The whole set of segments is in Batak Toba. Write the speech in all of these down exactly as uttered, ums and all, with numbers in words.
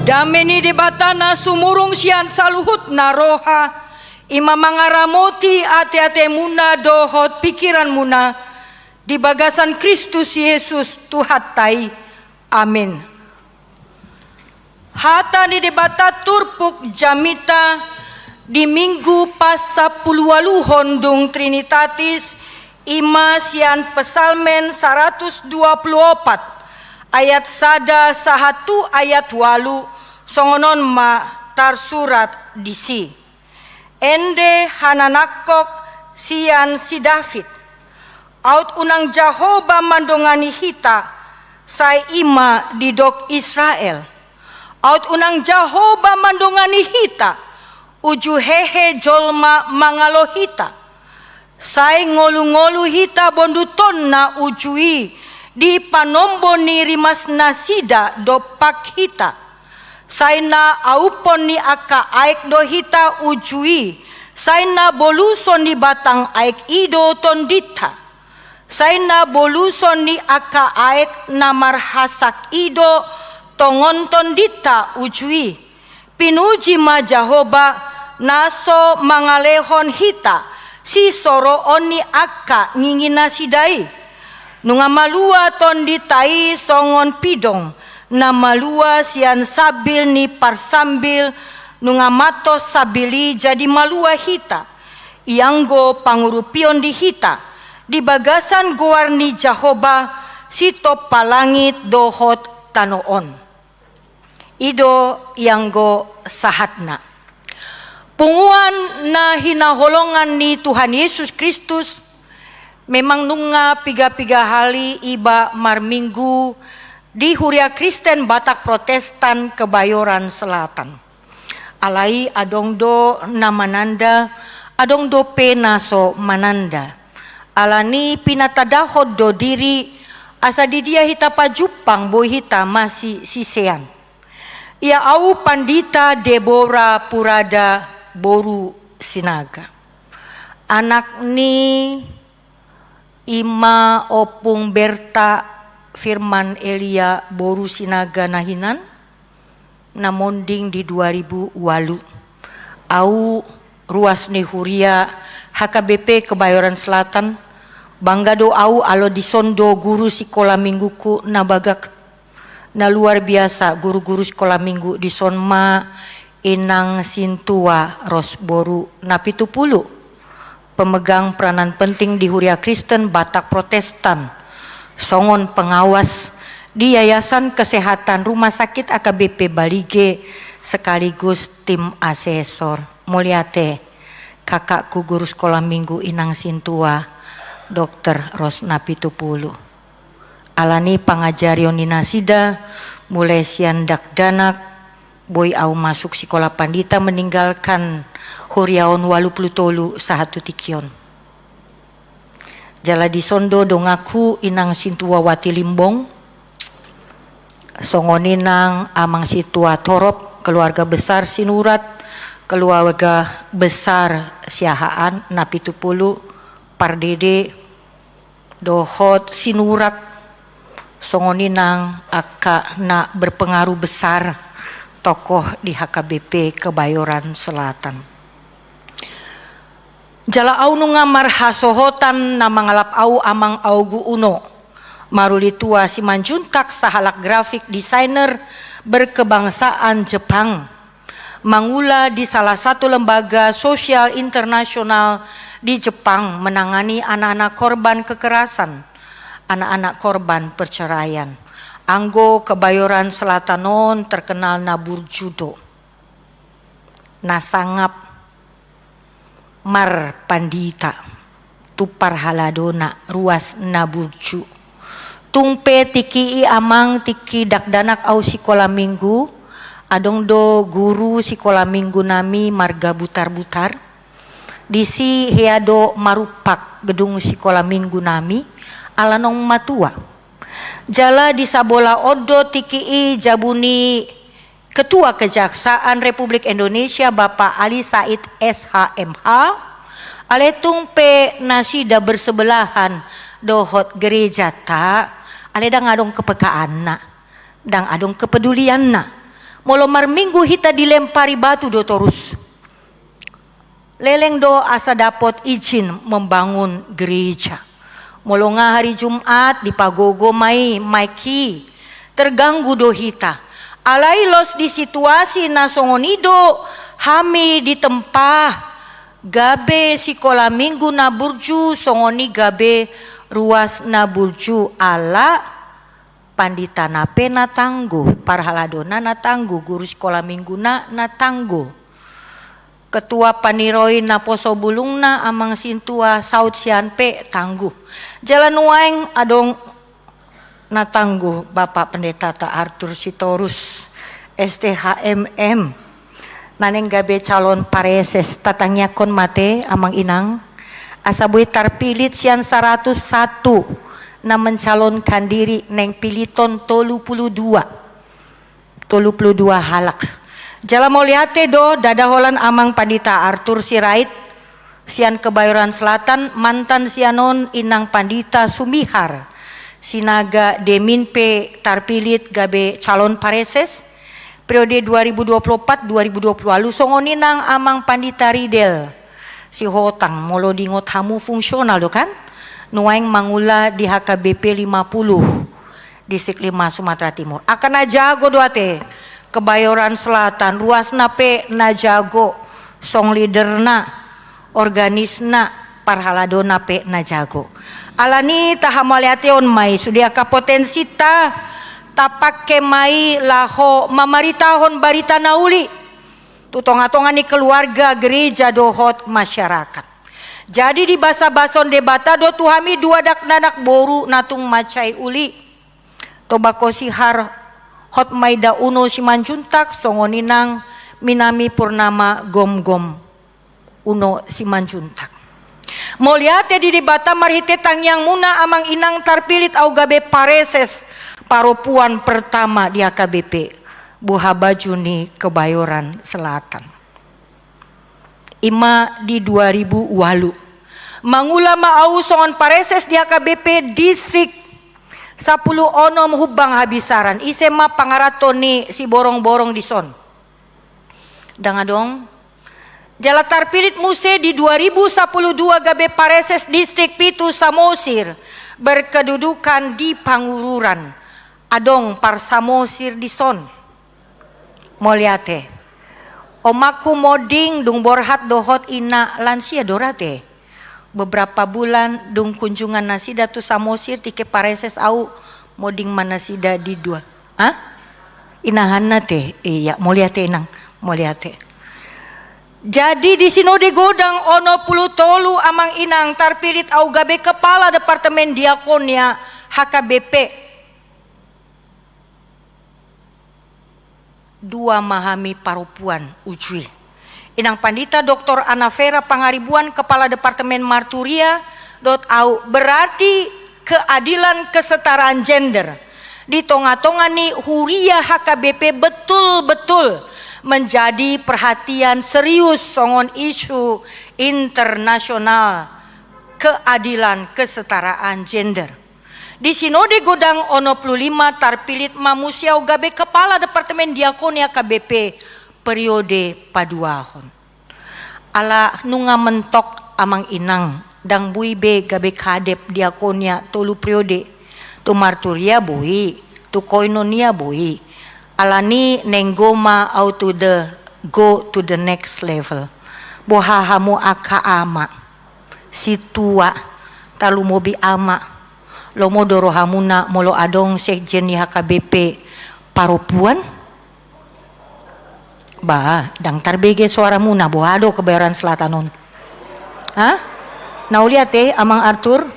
Dame ni Debata na sumurung sian saluhutna roha, i ma mangaramoti ateatemuna dohot pingkiranmuna, di bagasan Kristus Jesus Tuhanta i. Amen. Hata ni Debata turpuk jamita di Minggu pasampuluualuhon dung Trinitatis, i ma sian Psalmen saratus dua pulu opat, ayat sada sahat tu ayat ualu, songon on ma tarsurat disi. Ende hananangkok sian si David. Aut unang Jahowa mandongani hita, sai i ma didok Israel. Aut unang Jahowa mandongani hita, uju hehe jolma mangalo hita. Sai ngolungolu hita bondutonna uju i di panombo ni rimasnasida dompak hita. Sai na auphon ni angka aek do hita uju i, sai na boluson ni batang aek i do tondinta. Sai na boluson ni angka aek na marhasak i do tongon tondinta uju i. Pinuji ma Jahowa, na so mangalehon hita sisoroon ni angka ginginasida i. Nunga malua tondinta i songon pidong na malua sian sambil ni parsambil, nunga matos sambil i jadi malua hita. Ianggo pangurupion di hita di bagasan goar ni Jahowa, sitompa langit dohot tano on. I do ianggo sahatna. Punguan na hinaholongan ni Tuhan Yesus Kristus, memang nunga piga-piga hali iba marminggu di Huria Kristen Batak Protestan Kebayoran Selatan. Alai adong do na mananda, adong dope na so mananda. Alani pinatandahon do diri, asa di dia hita pajumpang boi hita masisisean. Ia au Pandita Debora Purada boru Sinaga. Anak ni i ma Ompung Berta Firman Elia boru Sinaga na hinan, na monding di dua ribu ualu. Au ruas ni huria H K B P Kebayoran Selatan, bangga do au ala dison do guru sikola mingguku na bagak. Na luar biasa guru-guru sikola minggu dison ma Inang Sintua ros boru Napitupulu, pemegang peranan penting di Huria Kristen Batak Protestan, songon pengawas di Yayasan Kesehatan Rumah Sakit A K B P Balige, sekaligus tim asesor. Mauliate, kakakku guru sikola minggu Inang Sintua, Dokter ros Napitupulu. Alani pangajarion ni nasida, mulai sian dakdanak, boi au masuk sikola pandita meninggalkan huria on ualu pulu tolu sahat tu tingki on. Jala dison do donganku Inang Sintua Wati Limbong, songon i nang Amang Sintua Torop, keluarga besar Sinurat, keluarga besar Siahaan, Napitupulu, Pardede, dohot Sinurat, songon i nang angka na berpengaruh besar, tokoh di H K B P Kebayoran Selatan. Jala au nunga marhasohotan na mangalap au Amang Augu Uno, maruli tua Simanjuntak, sahalak grafik desainer berkebangsaan Jepang, mangula di salah satu lembaga sosial internasional di Jepang, menangani anak-anak korban kekerasan, anak-anak korban perceraian. Anggo Kebayoran Selatan on terkenal na burju do, na sangap marpandita, tu parhaladona ruas na burju. Tung pe tingki i Amang, tingki dakdanak au sikola minggu, adong do guru sikola minggu nami marga Butarbutar. Disi hea do marumpak gedung sikola minggu nami, ala naung matua. Jala di sabola on do tingki i jabu ni Ketua Kejaksaan Republik Indonesia Bapak Ali Said, S H M H, alai tung pe nasida bersebelahan dohot gerejata, alai ndang adong kepekaanna, ndang adong kepedulianna. Molo marminggu hita dilempari batu do torus. Leleng do asa dapot izin membangun gereja. Molo nga hari Jumat dipagogo ma i, maek i, terganggu do hita. Alai los di situasi na songon i do hami ditempa, gabe sikola minggu na burju, songon i gabe ruas na burju, ala panditana pe na tangguh, parhaladona na tangguh, guru sikola mingguna na tangguh. Ketua paniroi naposo bulungna amang sintua saut sian pe tangguh. Jala nuaeng adong na tangguh Bapak Pendetata Arthur Sitorus, S T H M M. Na naeng gabe calon pareses, tatangiangkon ma te amang inang, asa boi tarpilit sian saratus satu na mencalonkan diri, naeng piliton tolu pulu dua. Tolu pulu dua halak. Jala mauliate do ndada holan amang Pandita Arthur Sirait sian Kebayoran Selatan, mantan sian on inang Pandita Sumihar Sinaga Demin pe tarpilit gabe calon pareses periode dua ribu dua puluh empat dua ribu dua puluh ualu, songon i nang amang Pandita Ridel Sihotang, molo diingot hamu fungsional do kan, nuaeng mangula di H K B P lima puluh, Distrik lima Sumatera Timur. Angka na jago do ate, Kebayoran Selatan, ruasna pe na jago, song leaderna, organisna, parhaladona pe na jago. Alani tahamauliateon ma i, sude angka potensinta tapangke ma i laho mamaritahon barita na uli tu tongatonga ni keluarga, gereja dohot masyarakat. Jadi dibasabasahon Debata do tu hami dua dakdanak boru na tung mansai uli. Tobako Sihar, hot ma i da Uno Simanjuntak, songon i nang Minami Purnama Gomgom Uno Simanjuntak. Mauliate di Debata marhite tangiangmuna amang inang tarpilit au gabe pareses parupuan pertama di H K B P Buhabaju ni Kebayoran Selatan. I ma di dua ribu ualu. Mangula ma au songon pareses di H K B P Distrik sampulu onom Humbang Habisaran. Ise ma pangaranto ni siborongborong dison? Ndang adong. Jala tarpilit muse di dua ribu sampulu dua gabe pareses Distrik pitu Samosir, berkedudukan di Pangururan. Adong par Samosir dison. Mauliate. Omakku monding dung borhat dohot ina lansia do ra te. Beberapa bulan dung kunjungan nasida tu Samosir, tingki pareses au, monding ma nasida di dua. Hah? Inahanna te. Iya, mauliate inang, mauliate. Jadi di Sinode Godang onom pulu tolu amang inang tarpilit au gabe kepala departemen diakonia H K B P. Dua ma hami parupuan uju i. Inang Pandita Doktor Anna Vera Pangaribuan, Kepala Departemen Marturia, dohot au, berarti keadilan kesetaraan gender di tongatonga ni huria H K B P betul-betul menjadi perhatian serius songon isu internasional keadilan kesetaraan gender. Di Sinode Godang onom pulu lima tarpilit ma muse au gabe kepala departemen diakonia H K B P periode paduahon. Ala nunga mentok amang inang, ndang boi be gabe kadep diakonia tolu periode, tu marturia boi, tu koinonia boi. Alani naeng go ma au to the, go to the next level. Boha hamu angka ama, sintua, tarlumobi ama. Lomo do rohamuna molo adong sekjen ni H K B P parupuan? Ba, ndang tarbege soaramuna, boha do Kebayoran Selatan on? Hah? Mauliate, Amang Arthur?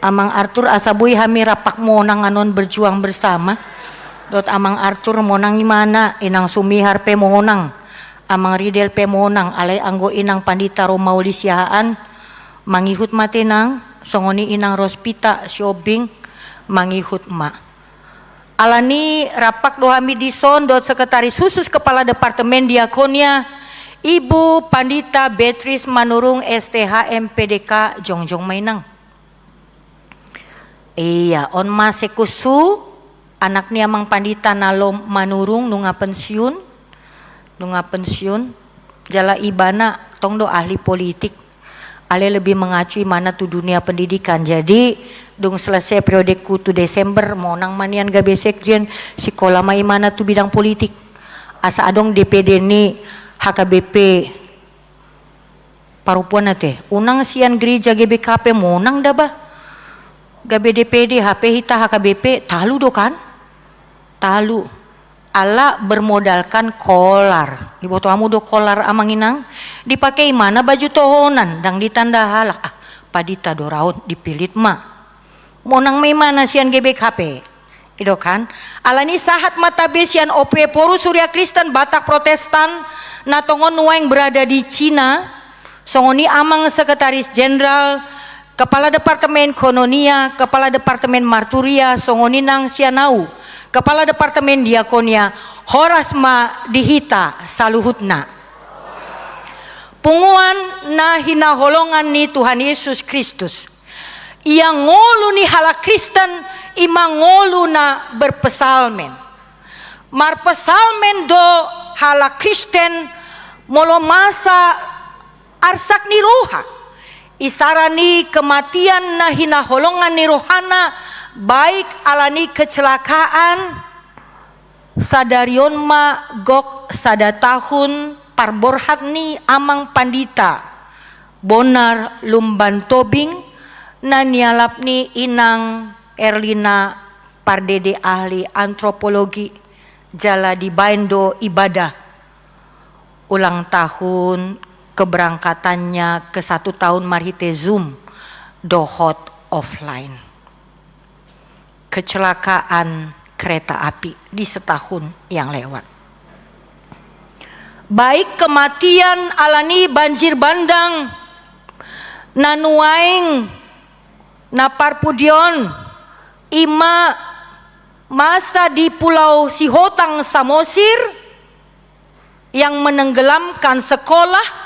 Amang Arthur, asa boi hami rap monang annon berjuang bersama. Dohot Amang Arthur monang imana, Inang Sumihar pe monang, Amang Ridel pe monang, alai anggo Inang Pandita Romauli Siahaan, mangihut ma te nang, songon i Inang Rospita Sihombing, mangihut ma. Alani rap do hami dison dohot Sekretaris Khusus Kepala Departemen Diakonia, Ibu Pandita Beatrice Manurung, S T H, M P D K, jongjong ma inang. Iya, on ma seksu, Anak ni amang pandita na lam manurung nunga pensiun, nunga pensiun, jala ibana tong do ahli politik, alai lebih mengacu imana tu dunia pendidikan. Jadi, dung selesai periodeku tu Desember, monang ma nian gabe sekjen, sikola ma imana tu bidang politik. Asa adong D P D ni H K B P, parompuan ate, unang sian gereja G B K P monang da ba. Gabe D P D hape hita H K B P, talu do kan? Talu. Ala bermodalkan kolar. Diboto hamu do kolar amang inang? Dipake imana baju tohonan, ndang ditanda halak. Ah, pandita do ra on, dipilit ma. Monang ma imana sian G B K P. I do kan? Alani sahat ma tabe sian O P P, Forum Huria Kristen Batak Protestan, na tongon nuaeng berada di Cina, songon i amang sekretaris jenderal, kepala departemen koinonia, kepala departemen marturia, songon i nang sian au, kepala departemen diakonia, horas ma di hita saluhutna. Punguan na hinaholongan ni Tuhan Yesus Kristus. Ia ngolu ni halak Kristen, i ma ngolu na berpesalmen. Marpesalmen do halak Kristen molo masa arsak ni roha. Isara ni kematian na hinaholongan ni rohana, baik alani kecelakaan, sadari on ma gok sada tahun parborhat ni amang pandita Bonar Lumban Tobing, na nialap ni inang Erlina Pardede, ahli antropologi, jala dibaen do ibadah ulang tahun keberangkatannya ke satu tahun marhite Zoom dohot offline. Kecelakaan kereta api di setahun yang lewat. Baik kematian alani banjir bandang na nuaeng na parpudi on, i ma masa di Pulau Sihotang, Samosir, yang menenggelamkan sekolah,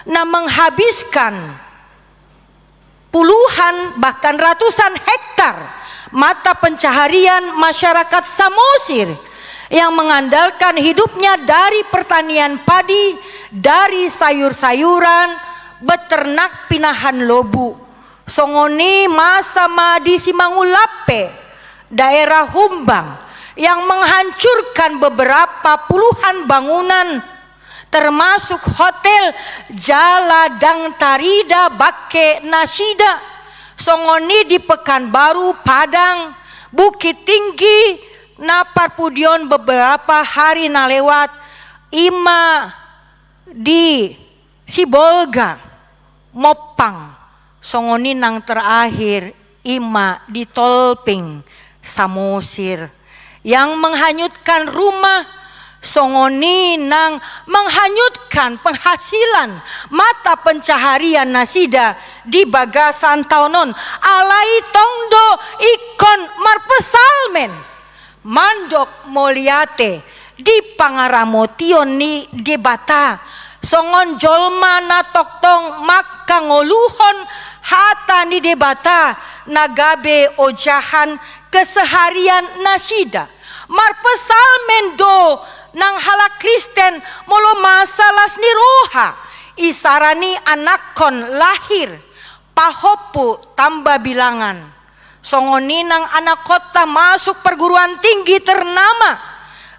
na menghabiskan puluhan bahkan ratusan hektar mata pencaharian masyarakat Samosir yang mengandalkan hidupnya dari pertanian padi, dari sayur-sayuran, beternak pinahan lobu. Songon i masa ma di Simangulampe, daerah Humbang, yang menghancurkan beberapa puluhan bangunan, termasuk hotel, jala ndang tarida bangke nasida. Songon i di Pekanbaru, Padang, Bukittinggi, na parpudi on beberapa hari na lewat, i ma di Sibolga, Mompang, songon i nang terakhir i ma di Tolping, Samosir, yang menghanyutkan rumah, songon i nang menghanyutkan penghasilan mata pencaharian nasida di bagasan taon on. Alai tong do ingkon marpesalmen. Mandok mauliate di pangaramotion ni Debata, songon jolma na tongtong mangkangoluhon hata ni Debata na gabe ojahan keseharian nasida. Marpesalmen do nang halak Kristen molo masa las ni roha, isara ni anakkon lahir, pahompu tamba bilangan. Songon i nang anakkonta masuk perguruan tinggi ternama,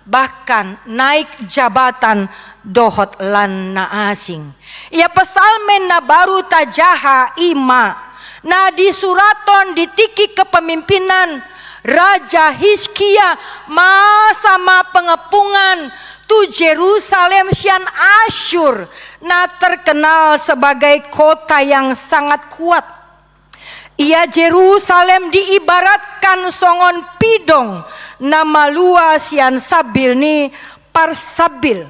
bahkan naik jabatan dohot lan na asing. Ia pesalmen na baru tajaha i ma na disurathon di tingki kepemimpinan Raja Hizkia, masa ma pengepungan tu Jerusalem sian Asyur, na terkenal sebagai kota yang sangat kuat. Ia Jerusalem diibaratkan songon pidong na malua sian sambil ni parsambil.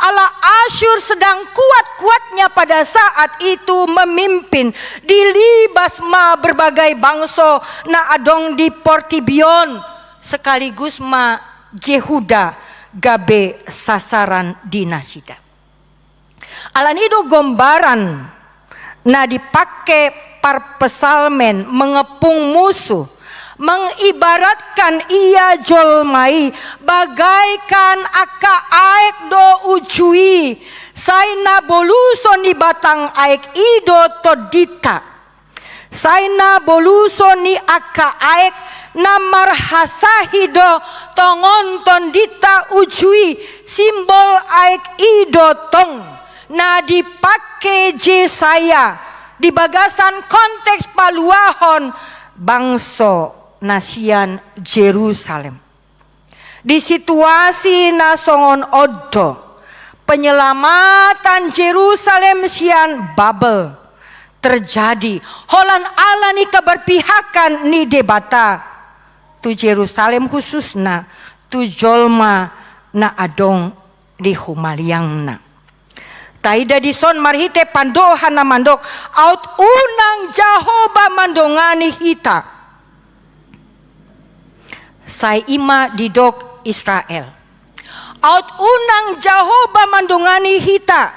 Ala Asyur sedang kuat-kuatnya pada saat itu memimpin, dilibas ma berbagai bangso na adong di portibi on, sekaligus ma Jehuda gabe sasaran di nasida. Alani do gombaran na dipake parpesalmen mengepung musuh, Mengibaratkan ia jolma i bagaikan angka aek do uju i, sai na boluson ni batang aek i do tondinta. Sai na boluson ni angka aek na marhasahi do tongon tondinta uju i, simbol aek i do tong na dipake Jesaya di bagasan konteks paluahon bangso na sian Jerusalem. Di situasi na songon on do penyelamatan Jerusalem sian Babel terjadi holan ala ni keberpihakan ni Debata tu Jerusalem, khususna tu jolma na adong di humaliangna. Taida dison marhite pandohan na mandok, aut unang Jahowa mandongani hita. Sai i ma didok Israel. Aut unang Jahowa mandongani hita.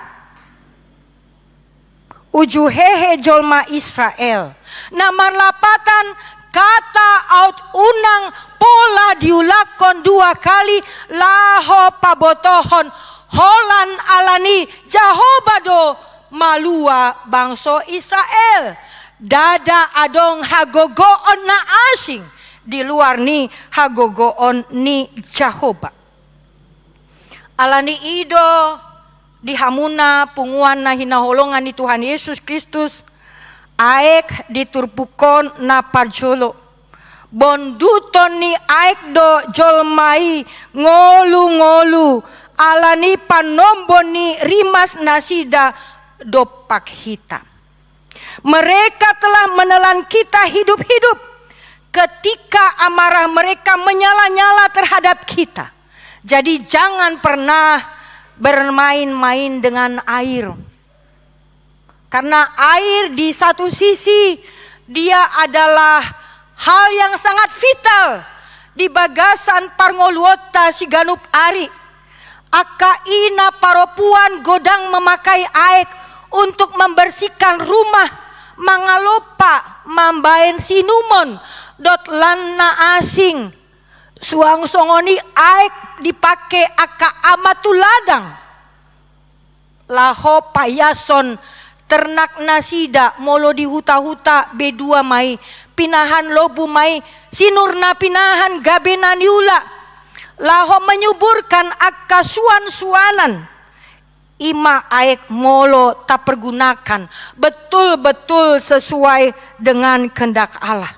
Uju hehe jolma Israel na marlapatan kata aut unang pola diulakhon dua kali laho pabotohon holan ala ni Jahowa do malua bangso Israel. Ndada adong hagogoon na asing di luar ni hagogoon ni Jahowa. Ala ni i do di hamuna punguan na hinaholongan ni Tuhan Yesus Kristus, aek di turpuk on na parjolo. Bonduton ni aek do jolma i ngolu-ngolu ala ni panombon ni rimas nasida dompak hita. Mereka telah menelan kita hidup-hidup ketika amarah mereka menyala-nyala terhadap kita. Jadi, jangan pernah bermain-main dengan air. Karena air di satu sisi dia adalah hal yang sangat vital di bagasan parngoluonta siganup ari. Angka ina paropuan godang memakai aek untuk membersihkan rumah, mangalompa, mambaen siinumon, dohot lan na asing. Suang songon i aek dipake angka ama tu ladang laho paiashon ternak nasida, molo di huta-huta be dua ma i, pinahan lombu ma i, sinur na pinahan gabe na niula, laho menyuburkan angka suan-suanan. I ma aek molo tapergunakan betul-betul sesuai dengan kehendak Allah.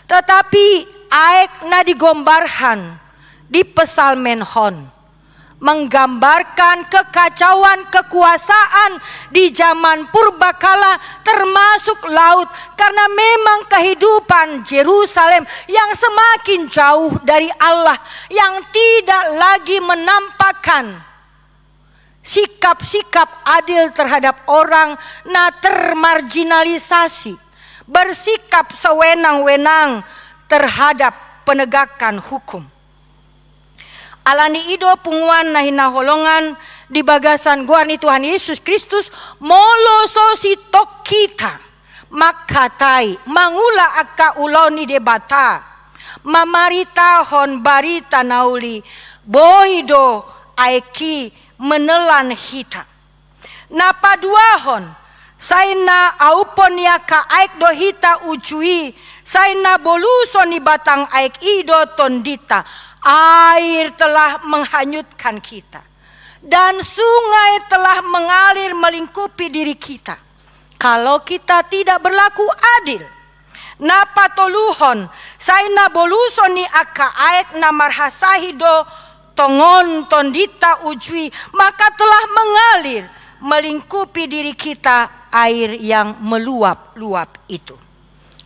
Tetapi aek na digombarhan di Psalmen on menggambarkan kekacauan kekuasaan di zaman purbakala, termasuk laut, karena memang kehidupan Jerusalem yang semakin jauh dari Allah, yang tidak lagi menampakkan sikap-sikap adil terhadap orang na termarginalisasi, bersikap sewenang-wenang terhadap penegakan hukum. Ala ni i do punguan na hinaholongan di bagasan goar ni Tuhan Yesus Kristus, molo so sintong hita mangkatai, mangula angka ulaon ni Debata, mamaritahon barita na uli, boi do aek i menelan hita. Na paduahon, sai na auphon ni angka aek do hita uju i, sai na boluson ni batang aek i do tondinta. Air telah menghanyutkan kita, dan sungai telah mengalir melingkupi diri kita kalau kita tidak berlaku adil. Na patoluhon, sai na boluson ni angka aek na marhasahi do tongon tondinta uju i, maka telah mengalir melingkupi diri kita air yang meluap-luap itu.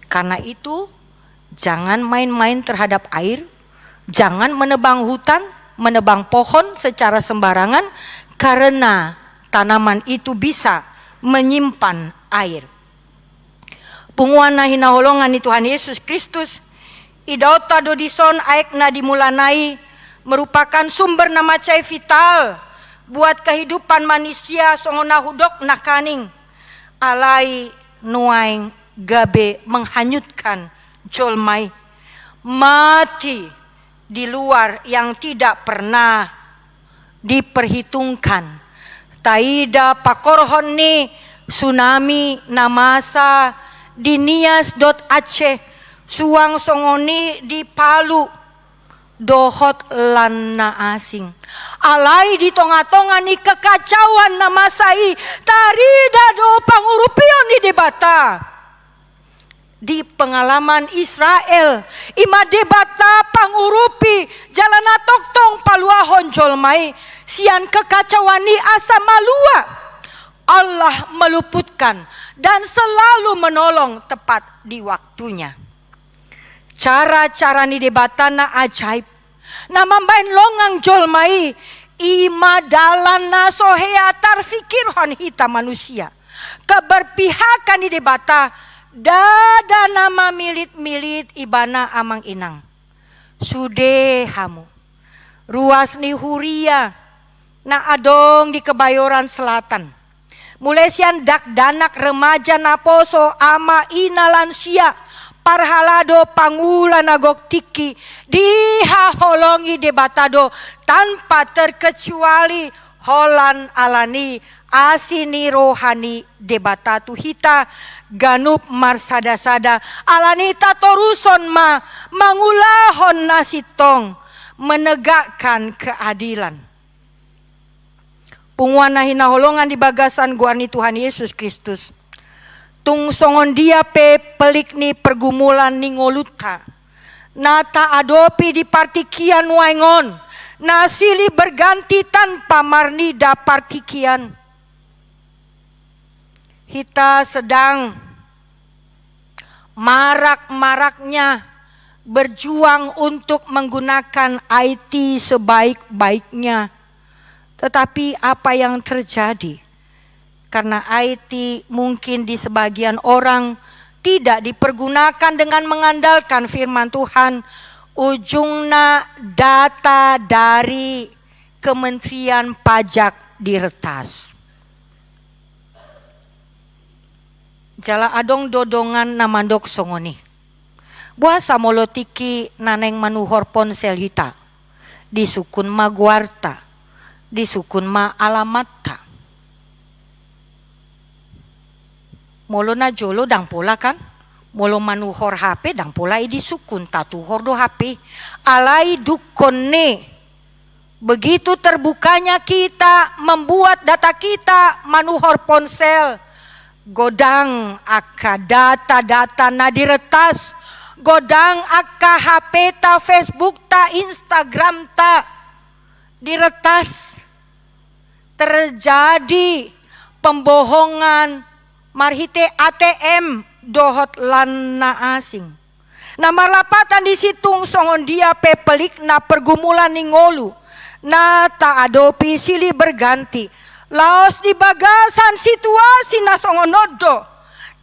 Karena itu, jangan main-main terhadap air, jangan menebang hutan, menebang pohon secara sembarangan, karena tanaman itu bisa menyimpan air. Punguan na hinaholongan ni Tuhan Yesus Kristus, idaonta do dison aek na di mulana i merupakan sumber na mansai vital buat kehidupan manusia songon na hudok nangkaning, alai nuaeng gabe menghanyutkan jolma i. Mati di luar yang tidak pernah diperhitungkan. Taida pakorhon ni tsunami na masa di Nias dohot Aceh, suang songon i di Palu dohot lan na asing. Alai di tonga-tonga ni kekacauan na masa i, tarida do pangurupion ni Debata. Di pengalaman Israel, i ma Debata pangurupi jala na tongtong paluahon jolma i sian kekacauan i asa malua. Allah meluputkan dan selalu menolong tepat di waktunya. Cara-cara ni Debata na ajaib, na mambahen longang jolma i, i ma dalan na so hea tarfikirhon hita manusia. Keberpihakan ni Debata, ndada na mamilit-milit ibana, amang inang. Sude hamu ruas ni huria na adong di Kebayoran Selatan. Mulai sian dakdanak, remaja, naposo, ama, ina, lansia, parhalado, pangula na gok tingki, dihaholongi Debata do tanpa terkecuali holan alani asi ni roha ni Debata tu hita ganup marsada-sada, alani tatorushon ma mangulahon na sintong, menegakkan keadilan. Punguan na hinaholongan di bagasan goar ni Tuhan Yesus Kristus. Tung songon dia pe pelik ni pergumulan ni ngolunta na taadopi di partingkian nuaeng on, na silih berganti tanpa marnida partingkian. Hita sedang marak-maraknya berjuang untuk menggunakan I T sebaik-baiknya. Tetapi apa yang terjadi? Karena I T mungkin di sebagian orang tidak dipergunakan dengan mengandalkan firman Tuhan, ujungna data dari Kementerian Pajak diretas. Jala adong do dongan na mandok songon i. Boasa molo tingki na naeng manuhor ponsel hita, disungkun ma goarta, disungkun ma alamatta. Molo na jolo ndang pola kan, molo manuhor H P ndang pola i disungkun, tatuhor do H P. Alai dungkon ni begitu terbukanya kita membuat data kita manuhor ponsel, godang angka data-data na diretas, godang angka H P-ta, Facebook-ta, Instagram-ta diretas. Terjadi pembohongan marhite A T M dohot lan na asing. Na marlapatan disi, tung songon dia pe pelikna pergumulan ni ngolu na taadopi silih berganti, laos di bagasan situasi na songon on do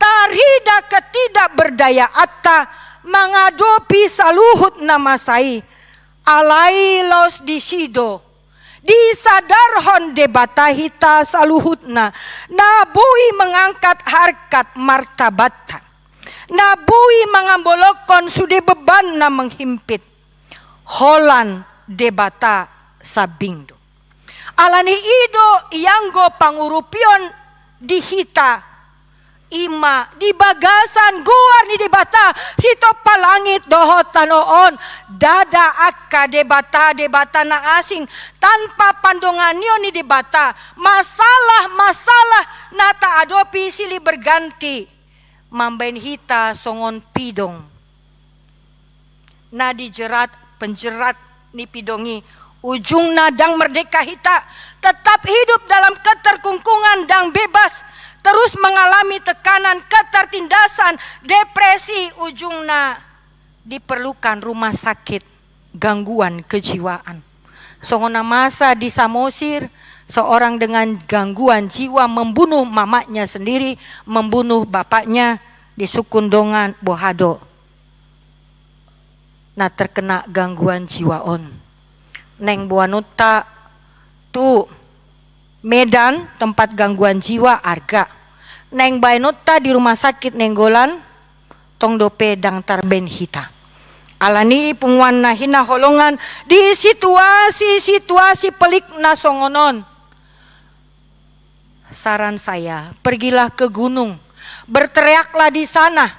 tarida ketidakberdayaanta mangadopi saluhut na masa i. Alai laos disi do disadarhon Debata hita saluhutna, na boi mengangkat harkat martabatta, na boi mangambolongkon sude beban na menghimpit. Holan Debata sambing do. Alani i do ianggo pangurupion di hita, i ma di bagasan goar ni Debata sitompa langit dohot tano on, ndada angka debata-debata na asing tanpa pandonganion ni Debata. Masalah-masalah na taadopi silih berganti mambahen hita songon pidong na dijerat penjerat ni pidong i, ujungna ndang merdeka hita, tetap hidup dalam keterkungkungan, ndang bebas, terus mengalami tekanan, ketertindasan, depresi, ujungna diperlukan rumah sakit, gangguan kejiwaan. Songon na masa di Samosir, seorang dengan gangguan jiwa membunuh mamanya sendiri, membunuh bapaknya, disungkun dongan, boha do na terkena gangguan jiwa on. Naeng boanonta tu Medan, tempat gangguan jiwa, arga. Naeng baenonta di Rumah Sakit Nainggolan, tong dope ndang tarbaen hita. Alani i punguan na hinaholongan, di situasi-situasi pelik na songon on, saran saya, pergilah ke gunung, berteriaklah di sana,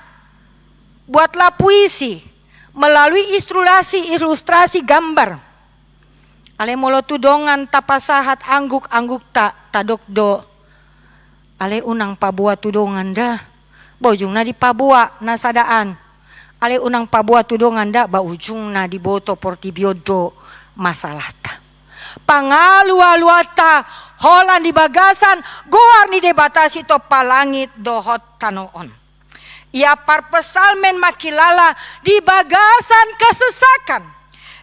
buatlah puisi melalui ilustrasi-ilustrasi gambar. Alai molo tu dongan tapasahat angguk-anggukta, tadok do: Alai unang paboa tu dongan da, ba ujungna dipaboa na sadaan. Alai unang paboa tu dongan da, ba ujungna diboto portibi on do masalahta. Pangalualuanta holan di bagasan goar ni Debata sitompa langit dohot tano on. Ia parpsalmen mangkilala di bagasan kesesakan,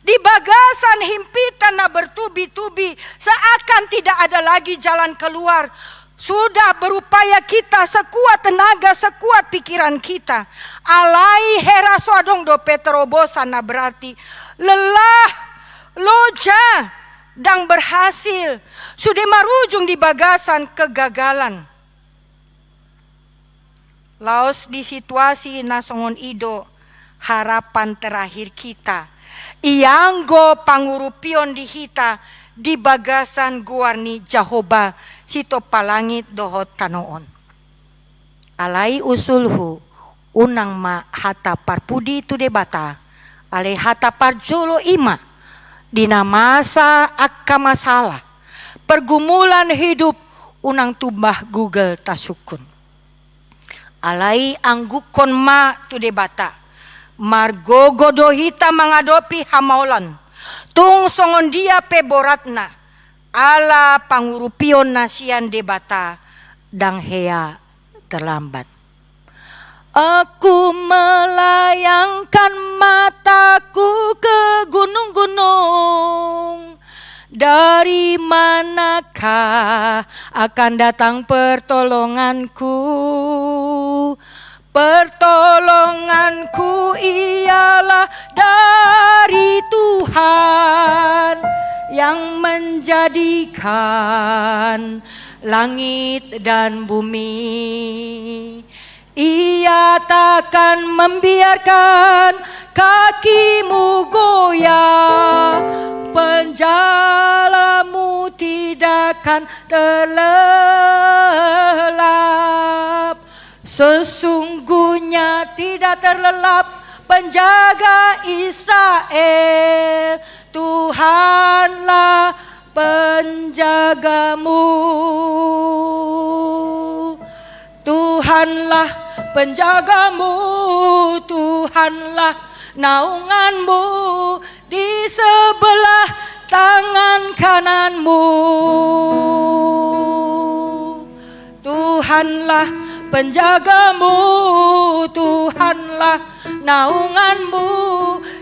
di bagasan himpitan na bertubi-tubi, seakan tidak ada lagi jalan keluar. Sudah berupaya kita sekuat tenaga, sekuat pikiran kita. Alai hera so adong dope terobosan na berarti. Lelah, loja, ndang berhasil, sude marujung di bagasan kegagalan. Laos di situasi na songon i do harapan terakhir kita, ianggo pangurupion di hita di bagasan goar ni Jahowa sitompa langit dohot tano on. Alai usulhu, unang ma hata parpudi tu Debata, alai hata parjolo i ma, di na masa angka masalah, pergumulan hidup, unang tumbah gugel tasungkun. Alai anggukkon ma tu Debata, margogo do hita mangadopi hamaolon, tung songon dia pe boratna, ala pangurupion na sian Debata ndang hea terlambat. Aku melayangkan mataku ke gunung-gunung, dari manakah akan datang pertolonganku? Pertolonganku ialah dari Tuhan yang menjadikan langit dan bumi. Ia takkan membiarkan kakimu goyah, penjalamu tidak akan terlelap. Sesungguhnya tidak terlelap penjaga Israel. Tuhanlah penjagamu. Tuhanlah penjagamu, Tuhanlah naunganmu di sebelah tangan kananmu. Tuhanlah penjagamu, Tuhanlah naunganmu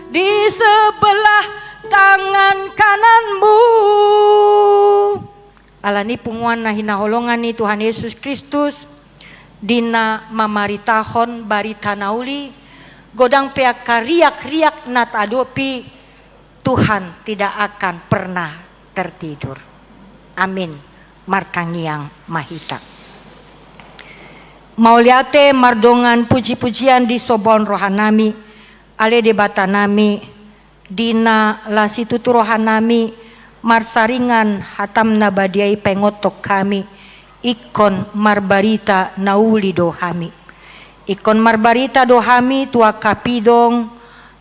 di sebelah tangan kananmu. Alani punguan na hinaholongan ni Tuhan Yesus Kristus, di na mamaritahon barita na uli, godang pe angka riak-riak na taadopi, Tuhan tidak akan pernah tertidur. Amin. Martangiang ma hita. Mauliate mardongan puji-pujian di sobaon rohanami, ale Debatanami, di na las situtu rohanami marsaringan hatam na badia i paingothon hami, ingkon marbarita na uli do hami. Ingkon marbarita do hami tu angka pidong,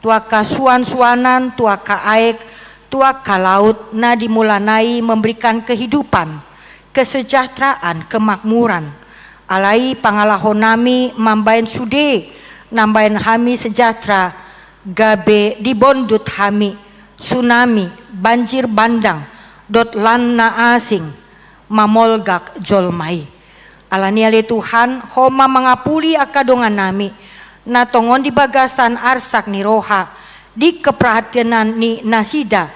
tu angka suan-suanan, tu angka aek, tu angka laut na di mulana i memberikan kehidupan, kesejahteraan, kemakmuran. Alai pangalahonami mambaen sude na mambaen hami sejahtera, gabe dibondut hami tsunami, banjir bandang, dohot lan na asing mamolgak jolma i. Alani ale Tuhan, Ho ma mangapuli angka dongannami na tongon di bagasan arsak ni roha, di keprihatinan ni nasida,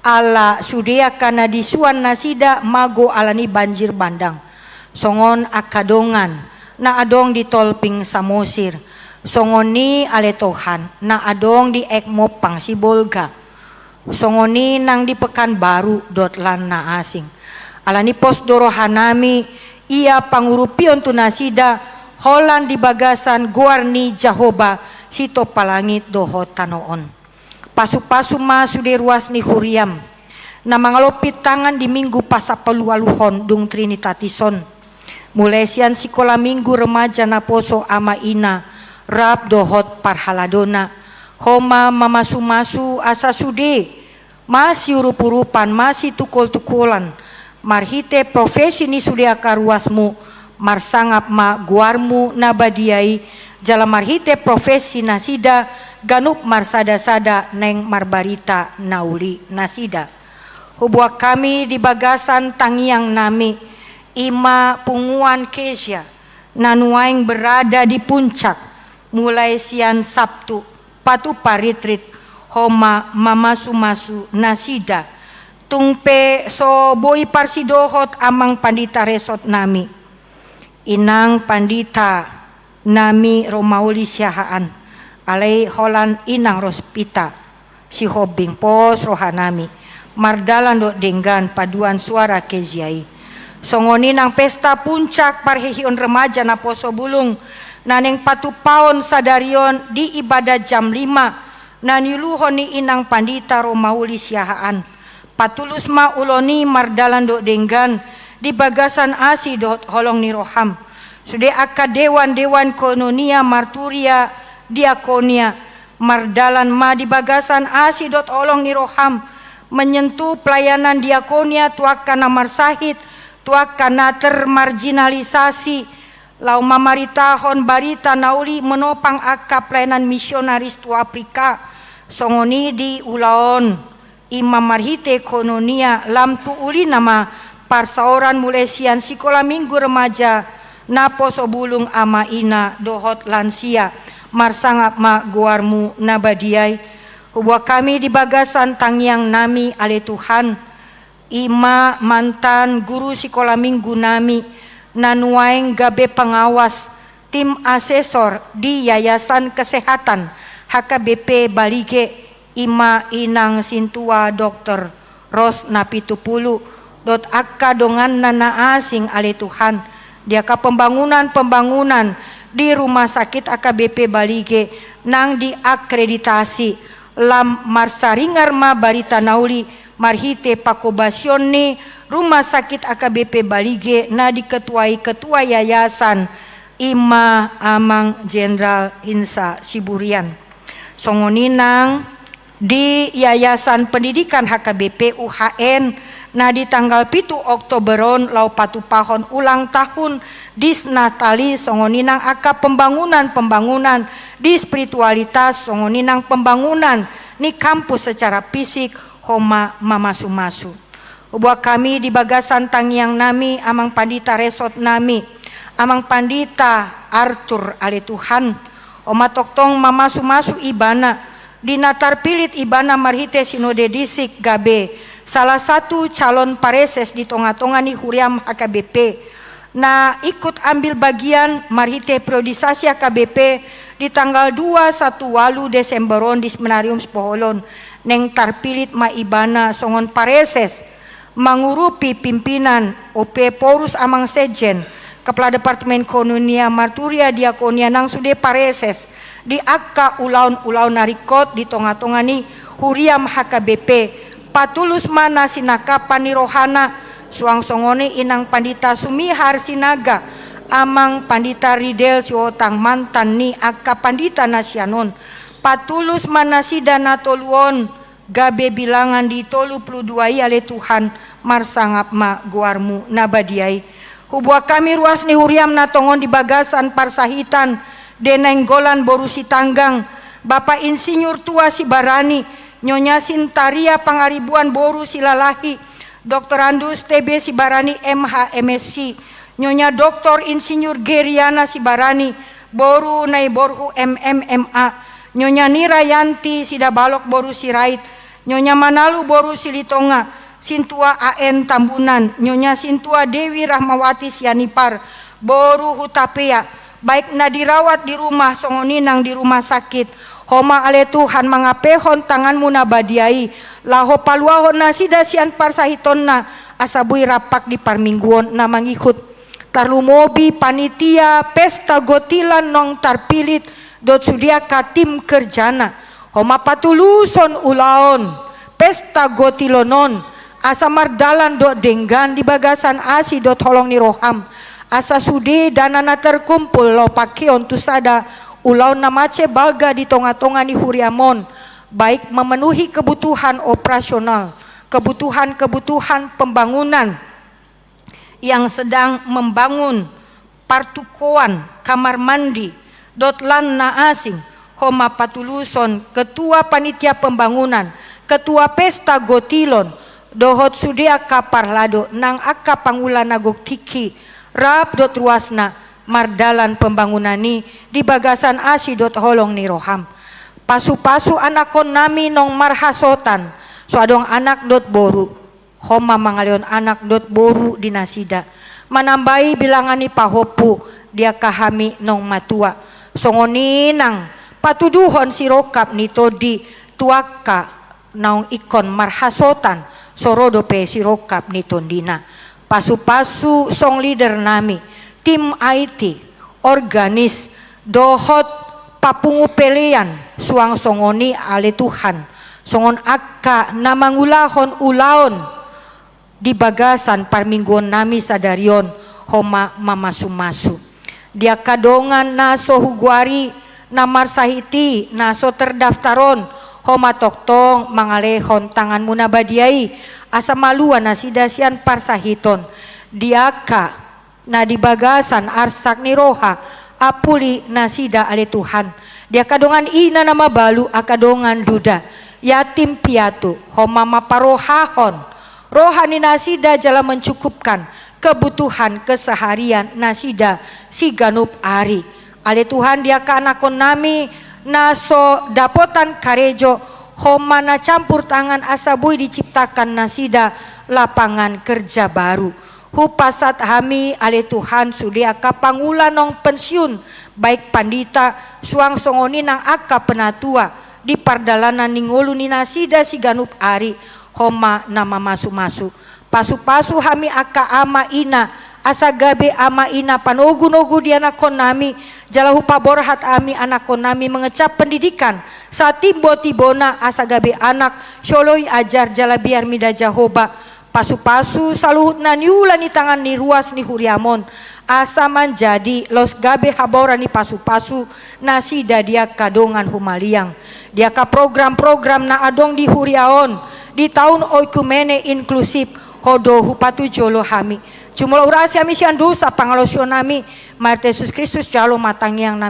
ala sude angka na disuan nasida mago alani banjir bandang. Songon angka dongan na adong di Tolping Samosir. Songon i ale Tuhan, na adong di Aek Mompang Sibolga. Songon i nang di Pekanbaru dohot lan na asing. Alani pos do rohanami, ia pangurupion tu nasida, holan di bagasan goar ni Jahowa sitompa langit dohot tano on. Pasu-pasu ma sude ruas ni huriam na mangalompit tangan di Minggu pasampuluualuhon dung Trinitatis on. Mulai sian sikola Minggu remaja naposo ama ina, rap dohot parhaladona. Ho ma mamasu-masu asa sude masiurup-urupan, masitungkol-tungkolan, marhite profesi ni sude angka ruasmu, marsangap ma goarmu na badia i, jala marhite profesi nasida, ganup marsada-sada naeng marbarita na uli nasida. Huboan hami di bagasan tangiang nami, i ma punguan Kezia, na nuaeng berada di puncak, mulai sian Sabtu, patupa ritrit, ho ma mamasu-masu nasida. Tung pe so boi parsidohot amang pandita resort nami, inang pandita nami Romauli Siahaan, alai holan inang Rospita Sihombing, pos roha nami, mardalan dohot denggan paduan suara Kezia i. Songon i nang pesta puncak parheheon remaja naposo bulung, na naeng patupaon sadari on di ibadah jam lima, na niuluhon ni inang pandita Romauli Siahaan. Patulus ma ulaon i mardalan dohot denggan di bagasan asi dohot holong ni roham. Sude angka dewan-dewan koinonia, marturia, diakonia, mardalan ma di bagasan asi dohot holong ni roham, menyentuh pelayanan diakonia tu angka na marsahit, tu angka na termarginalisasi, laho mamaritahon barita na uli, menopang angka pelayanan misionaris tu Afrika. Songon i di ulaon, i ma marhite koinonia, lam tu ulina ma parsaoran mulai sian sikola Minggu remaja, naposo bulung, ama ina dohot lansia. Marsangap ma goarmu na badia i. Huboan hami di bagasan tangiang nami, ale Tuhan, i ma mantan guru sikola Minggu nami, na nuaeng gabe pengawas tim asesor di Yayasan Kesehatan H K B P Balige, i ma inang sintua dokter Ros Napitupulu, dohot angka donganna na asing, ale Tuhan, di angka pembangunan-pembangunan di rumah sakit H K B P Balige nang diakreditasi, lam marsaringar ma barita na uli marhite pangkobasion ni rumah sakit H K B P Balige na diketuai ketua yayasan, i ma amang Jenderal Hinsa Siburian. Songon i nang di Yayasan Pendidikan H K B P U H N, na di tanggal pitu Oktober on laho patupahon ulang tahun Dies Natalis, songon i nang angka pembangunan-pembangunan di spiritualitas, songon i nang pembangunan ni kampus secara fisik, ho ma mamasu-masu. Huboan hami di bagasan tangiang nami, amang pandita resort nami, amang pandita Arthur, ale Tuhan, ho ma tongtong mamasu-masu ibana, di na tarpilit ibana marhite sinode distrik gabe salah satu calon pareses di tonga-tonga ni huriam H K B P, na ikut ambil bagian marhite periodisasi H K B P di tanggal dua satu ualu Desember on di Seminarium Sipoholon, naeng tarpilit ma ibana songon pareses, mangurupi pimpinan, O P Porus, amang sekjen, kepala departemen koinonia, marturia, diakonia nang sude pareses di angka ulaon-ulaon na ringkot di tonga-tonga ni huriam H K B P. Patulus ma na sinangkapan ni rohana, suang songon i inang pandita Sumihar Sinaga, amang pandita Ridel Sihotang, mantan ni angka pandita na sian on. Patulus ma nasida na tolu on, gabe bilangan di tolu pulu dua i, ale Tuhan, marsangap ma goarmu na badia i. Huboan hami ruas ni huriam na tongon di bagasan parsahitan, De Nainggolan boru Sitanggang, Bapak Insinyur Tua Sibarani, Nyonya Sintaria Pangaribuan boru Silalahi, Doktorandus T B Sibarani M H M S C, Nyonya Doktor Insinyur Geriana Sibarani, boru Naiborhu M M M A, Nyonya Nirayanti Sidabalok boru Sirait, Nyonya Manalu boru Silitonga, Sintua A N Tambunan, Nyonya Sintua Dewi Rahmawati Sianipar, boru Hutapea, baik na dirawat di rumah, songon i nang di rumah sakit. Ho ma ale Tuhan mangapehon tanganmu na badia i, laho paluahon nasida sian parsahitonna, asa boi rampak di parmingguon na mangihut. Tarlumobi panitia pesta gontilan naung tarpilit, dohot sude angka tim kerjana. Homa patuluson ulaon pesta gotilon on, asa mardalan dohot denggan di bagasan asi dohot holong ni roham, asa sude dana na terkumpul laho pakeon tu sada ulaon na mansai balga di tonga-tonga ni huriam on, baik memenuhi kebutuhan operasional, kebutuhan-kebutuhan pembangunan, yang sedang membangun partukoan, kamar mandi, dohot lan na asing, homa patuluson ketua panitia pembangunan, ketua pesta gotilon, dohot sude angka parlado nang angka pangula na gok tingki, rap dohot ruasna, mardalan pembangunan i di bagasan asi dohot holong ni roham. Pasu-pasu anakkonnami naung marhasotan, so adong anak dohot boru, homa mangalehon anak dohot boru di nasida, manambai bilangan ni pahompu di angka hami naung matua. Songon i nang patuduhon sirongkap ni tondi tu angka naung ingkon marhasotan, so ro dope sirongkap ni tondina. Pasu-pasu song leadernami, tim I T, organis, dohot papungu pelean, suang songon i ale Tuhan, songon angka na mangulahon ulaon di bagasan parmingguonnami sadari on, homa mamasu-masu. Di angka dongan na so hugoari, na marsahit i, na so terdaftar on, homa tongtong mangalehon tanganmu na badia i, asa malua nasida sian parsahiton. Di angka na di bagasan arsak ni roha, apuli nasida ale Tuhan. Di angka dongan ina na mabalu, angka dongan duda, yatim piatu, homa maparohahon roha ni nasida jala mencukupkan kebutuhan keseharian nasida siganup ari. Ale Tuhan, di angka anakkonnami na so dapotan karejo, homa na campur tangan asa boi diciptakan nasida lapangan kerja baru. Hupasahat hami ale Tuhan sude angka pangula naung pensiun, baik pandita, suang songon i nang angka penatua di pardalanan ni ngolu ni nasida siganup ari, homa na mamasu-masu. Pasu-pasu hami angka ama ina, asa gabe ama ina panogu-nogu di anakkonnami, jala hupaborhat hami anakkonnami mengecap pendidikan, satimbo-timbona asa gabe anak, sioloi ajar jala biar mida Jahowa. Pasu-pasu saluhut na niula ni tangan ni ruas ni huriam on, asa manjadi laos gabe habauran ni pasu-pasu nasida di angka dongan humaliang. Di angka program-program na adong di huria on, di taon oikumene inklusif, Ho do hupatujolo hami. Jumolo urasi hami sian dosa pangalaosionami, marhite Jesus Kristus jalo ma tangiangnami.